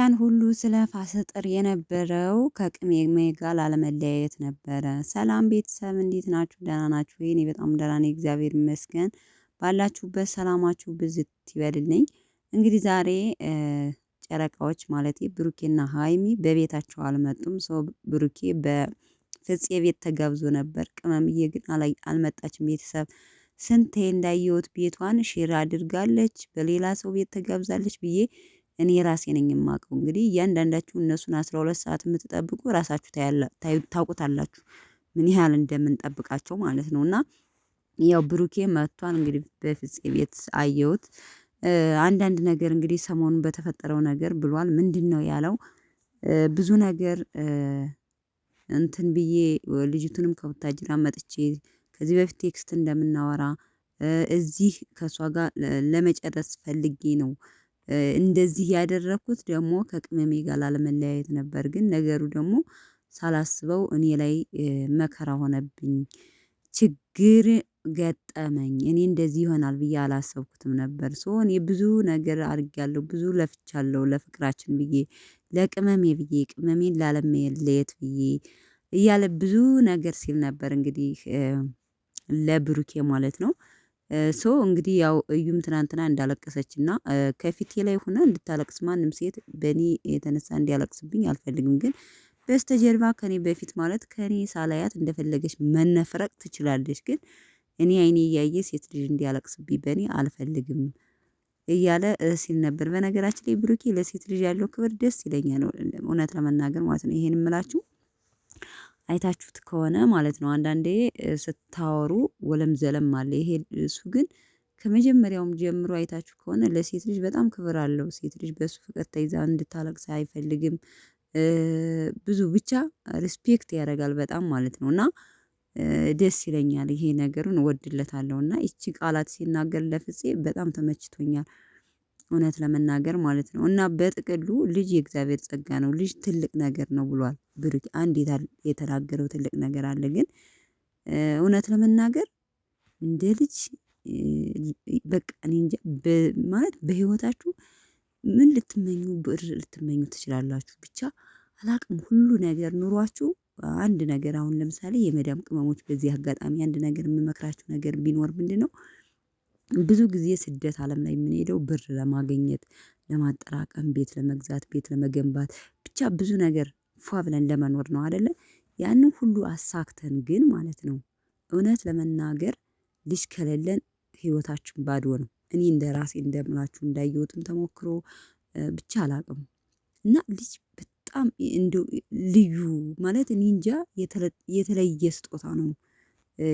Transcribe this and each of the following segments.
ያን ሁሉ ስለፋ ስጥር የነበረው ከቅመሜ ጋር ላለመለያየት ነበረ። ሰላም ቤተሰብ እንዴት ናችሁ? ደህና ናችሁ? እኔ በጣም ደህና ነኝ፣ እግዚአብሔር ይመስገን። ባላችሁበት ሰላማችሁ ብዝት ይበልልኝ። እንግዲህ ዛሬ ጨረቃዎች ማለት ብሩኬና ሀይሚ በቤታቸው አልመጡም። ሰው ብሩኬ በፍፄ ቤት ተጋብዞ ነበር። ቅመምዬ ግን አልመጣችም። ቤተሰብ ስንቴ እንዳየሁት ቤቷን share አድርጋለች፣ በሌላ ሰው ቤት ተጋብዛለች ብዬ እኔ ራሴ ነኝ የማውቀው። እንግዲህ እያንዳንዳችሁ እነሱን 12 ሰዓት የምትጠብቁ ራሳችሁ ታውቁታላችሁ ምን ያህል እንደምንጠብቃቸው ማለት ነው። እና ያው ብሩኬ መጥቷል እንግዲህ በፍፄ ቤት አየሁት። አንዳንድ ነገር እንግዲህ ሰሞኑን በተፈጠረው ነገር ብሏል። ምንድነው ያለው? ብዙ ነገር እንትን ብዬ ልጅቱንም ከቡታጅራ መጥቼ ከዚህ በፊት text እንደምናወራ እዚህ ከእሷ ጋር ለመጨረስ ፈልጌ ነው እንደዚህ ያደረኩት ደግሞ ከቅመሜ ጋር ላለመለያየት ነበር። ግን ነገሩ ደግሞ ሳላስበው እኔ ላይ መከራ ሆነብኝ። ችግር ገጠመኝ እኔ እንደዚህ ይሆናል ብዬ አላሰብኩትም ነበር። so እኔ ብዙ ነገር አድርጌያለሁ ብዙ ለፍቻለሁ ለፍቅራችን ብዬ ለቅመሜ ብዬ ቅመሜን ላለመለየት ብዬ እያለ ብዙ ነገር ሲል ነበር። እንግዲህ ለብሩኬ ማለት ነው። so እንግዲህ ያው እዩም ትናንትና እንዳለቀሰችና ከፊቴ ላይ ሆና እንድታለቅስ ማንም ሴት በእኔ የተነሳ እንዲያለቅስብኝ አልፈልግም። ግን በስተጀርባ ከኔ በፊት ማለት ከኔ ሳላያት እንደፈለገች መነፍረቅ ትችላለች። ግን እኔ አይኔ እያየ ሴት ልጅ እንዲያለቅስብኝ በእኔ አልፈልግም እያለ ሲል ነበር። በነገራችን ላይ ብሩኬ ለሴት ልጅ ያለው ክብር ደስ ይለኛል፣ እውነት ለመናገር ማለት ነው። ይሄን የምላችሁ አይታችሁት ከሆነ ማለት ነው። አንዳንዴ ስታወሩ ወለም ዘለም አለ። ይሄ እሱ ግን ከመጀመሪያውም ጀምሮ አይታችሁ ከሆነ ለሴት ልጅ በጣም ክብር አለው። ሴት ልጅ በሱ ፍቅር ተይዛ እንድታለቅስ አይፈልግም። ብዙ ብቻ respect ያደርጋል በጣም ማለት ነው። እና ደስ ይለኛል ይሄ ነገሩን እወድለታለሁ። እና ይቺ ቃላት ሲናገር ለፍፄ በጣም ተመችቶኛል። እውነት ለመናገር ማለት ነው። እና በጥቅሉ ልጅ የእግዚአብሔር ጸጋ ነው፣ ልጅ ትልቅ ነገር ነው ብሏል ብሩክ። አንድ የተናገረው ትልቅ ነገር አለ። ግን እውነት ለመናገር እንደ ልጅ በቃ እኔ እንጃ ማለት በህይወታችሁ ምን ልትመኙ ብር ልትመኙ ትችላላችሁ። ብቻ አላቅም ሁሉ ነገር ኑሯችሁ አንድ ነገር አሁን ለምሳሌ የመዳም ቅመሞች በዚህ አጋጣሚ አንድ ነገር የምመክራችሁ ነገር ቢኖር ምንድነው? ብዙ ጊዜ ስደት አለም ላይ የምንሄደው ብር ለማግኘት ለማጠራቀም ቤት ለመግዛት ቤት ለመገንባት ብቻ ብዙ ነገር ፏ ብለን ለመኖር ነው አይደለ? ያንን ሁሉ አሳክተን ግን ማለት ነው እውነት ለመናገር ልጅ ከሌለን ህይወታችን ባዶ ነው። እኔ እንደ ራሴ እንደምላችሁ እንዳየሁትም ተሞክሮ ብቻ አላቅም። እና ልጅ በጣም እንደው ልዩ ማለት እኔ እንጃ የተለየ ስጦታ ነው።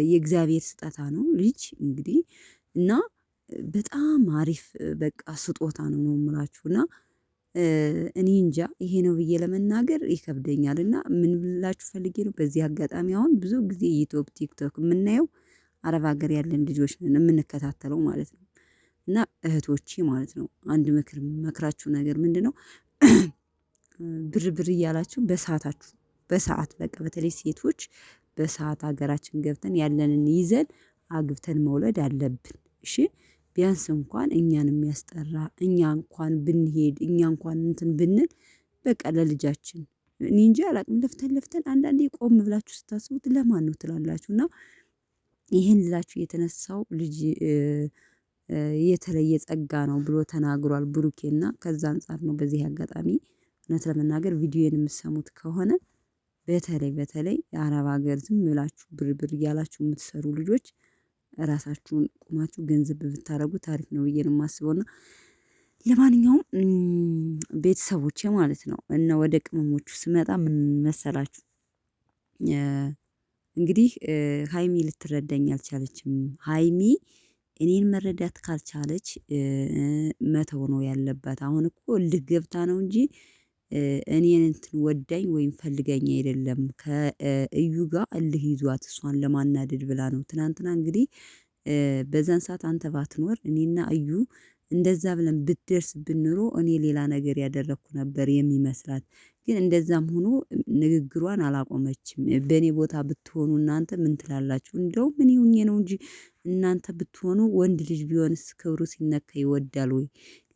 የእግዚአብሔር ስጦታ ነው። ልጅ እንግዲህ እና በጣም አሪፍ በቃ ስጦታ ነው ነው የምላችሁ። እና እኔ እንጃ ይሄ ነው ብዬ ለመናገር ይከብደኛል። እና ምን ብላችሁ ፈልጌ ነው በዚህ አጋጣሚ አሁን ብዙ ጊዜ ዩቲዩብ ቲክቶክ የምናየው አረብ ሀገር ያለን ልጆች ነን የምንከታተለው ማለት ነው። እና እህቶቼ ማለት ነው አንድ ምክር መክራችሁ ነገር ምንድነው? ብር ብር እያላችሁ በሰዓታችሁ በሰአት በቃ በተለይ ሴቶች በሰአት ሀገራችን ገብተን ያለንን ይዘን አግብተን መውለድ አለብን። እሺ ቢያንስ እንኳን እኛን የሚያስጠራ እኛ እንኳን ብንሄድ እኛ እንኳን እንትን ብንል በቃ ለልጃችን እኔ እንጃ አላቅም። ለፍተን ለፍተን አንዳንዴ ቆም ብላችሁ ስታስቡት ለማን ነው ትላላችሁ። እና ይህን ልላችሁ የተነሳው ልጅ የተለየ ጸጋ ነው ብሎ ተናግሯል ብሩኬና ከዛ አንፃር ነው። በዚህ አጋጣሚ እውነት ለመናገር ቪዲዮን የምትሰሙት ከሆነ በተለይ በተለይ የአረብ ሀገር ዝም ብላችሁ ብር ብር እያላችሁ የምትሰሩ ልጆች ራሳችሁን ቁማችሁ ገንዘብ ብታደርጉ ታሪፍ ነው ብዬ ነው የማስበው። እና ለማንኛውም ቤተሰቦቼ ማለት ነው እና ወደ ቅመሞቹ ስመጣ ምን መሰላችሁ? እንግዲህ ሀይሚ ልትረዳኝ አልቻለችም። ሀይሚ እኔን መረዳት ካልቻለች መተው ነው ያለባት። አሁን እኮ እልህ ገብታ ነው እንጂ እኔን እንትን ወዳኝ ወይም ፈልጋኝ አይደለም። ከእዩ ጋር እልህ ይዟት እሷን ለማናደድ ብላ ነው። ትናንትና እንግዲህ በዛን ሰዓት አንተ ባትኖር እኔና እዩ እንደዛ ብለን ብትደርስ ብንሮ እኔ ሌላ ነገር ያደረኩ ነበር የሚመስላት። ግን እንደዛም ሆኖ ንግግሯን አላቆመችም። በእኔ ቦታ ብትሆኑ እናንተ ምን ትላላችሁ? እንደውም እኔ ሁኜ ነው እንጂ እናንተ ብትሆኑ ወንድ ልጅ ቢሆንስ ክብሩ ሲነካ ይወዳል ወይ?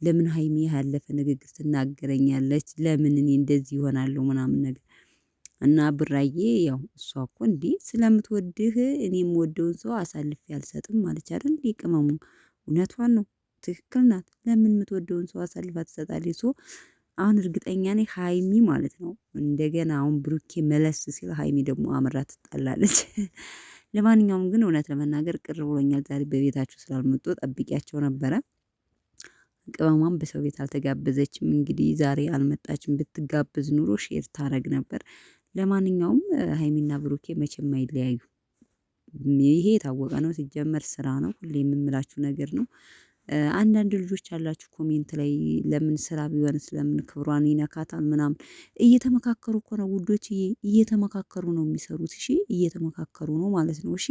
ለምን ሀይሚ ያለፈ ንግግር ትናገረኛለች? ለምን እኔ እንደዚህ ይሆናለሁ ምናምን ነገር እና ብራዬ ያው እሷ እኮ እንዴ ስለምትወድህ እኔ የምወደውን ሰው አሳልፌ አልሰጥም ማለች አይደል እንዴ? ቅመሙ እውነቷን ነው። ትክክል ናት። ለምን የምትወደውን ሰው አሳልፋ ትሰጣለች? so አሁን እርግጠኛ ነኝ ሀይሚ ማለት ነው እንደገና አሁን ብሩኬ መለስ ሲል ሀይሚ ደግሞ አምራ ትጣላለች። ለማንኛውም ግን እውነት ለመናገር ቅር ብሎኛል ዛሬ በቤታቸው ስላልመጡ ጠብቂያቸው ነበረ። ቅመሟም በሰው ቤት አልተጋበዘችም። እንግዲህ ዛሬ አልመጣችም። ብትጋበዝ ኑሮ share ታረግ ነበር። ለማንኛውም ሀይሚና ብሩኬ መቼም አይለያዩ። ይሄ የታወቀ ነው። ሲጀመር ስራ ነው። ሁሌ የምምላችሁ ነገር ነው። አንዳንድ ልጆች ያላችሁ comment ላይ ለምን ስራ ቢሆንስ ለምን ክብሯን ይነካታል ምናምን እየተመካከሩ እኮ ነው ውዶች፣ እየተመካከሩ ነው የሚሰሩት። እሺ እየተመካከሩ ነው ማለት ነው። እሺ።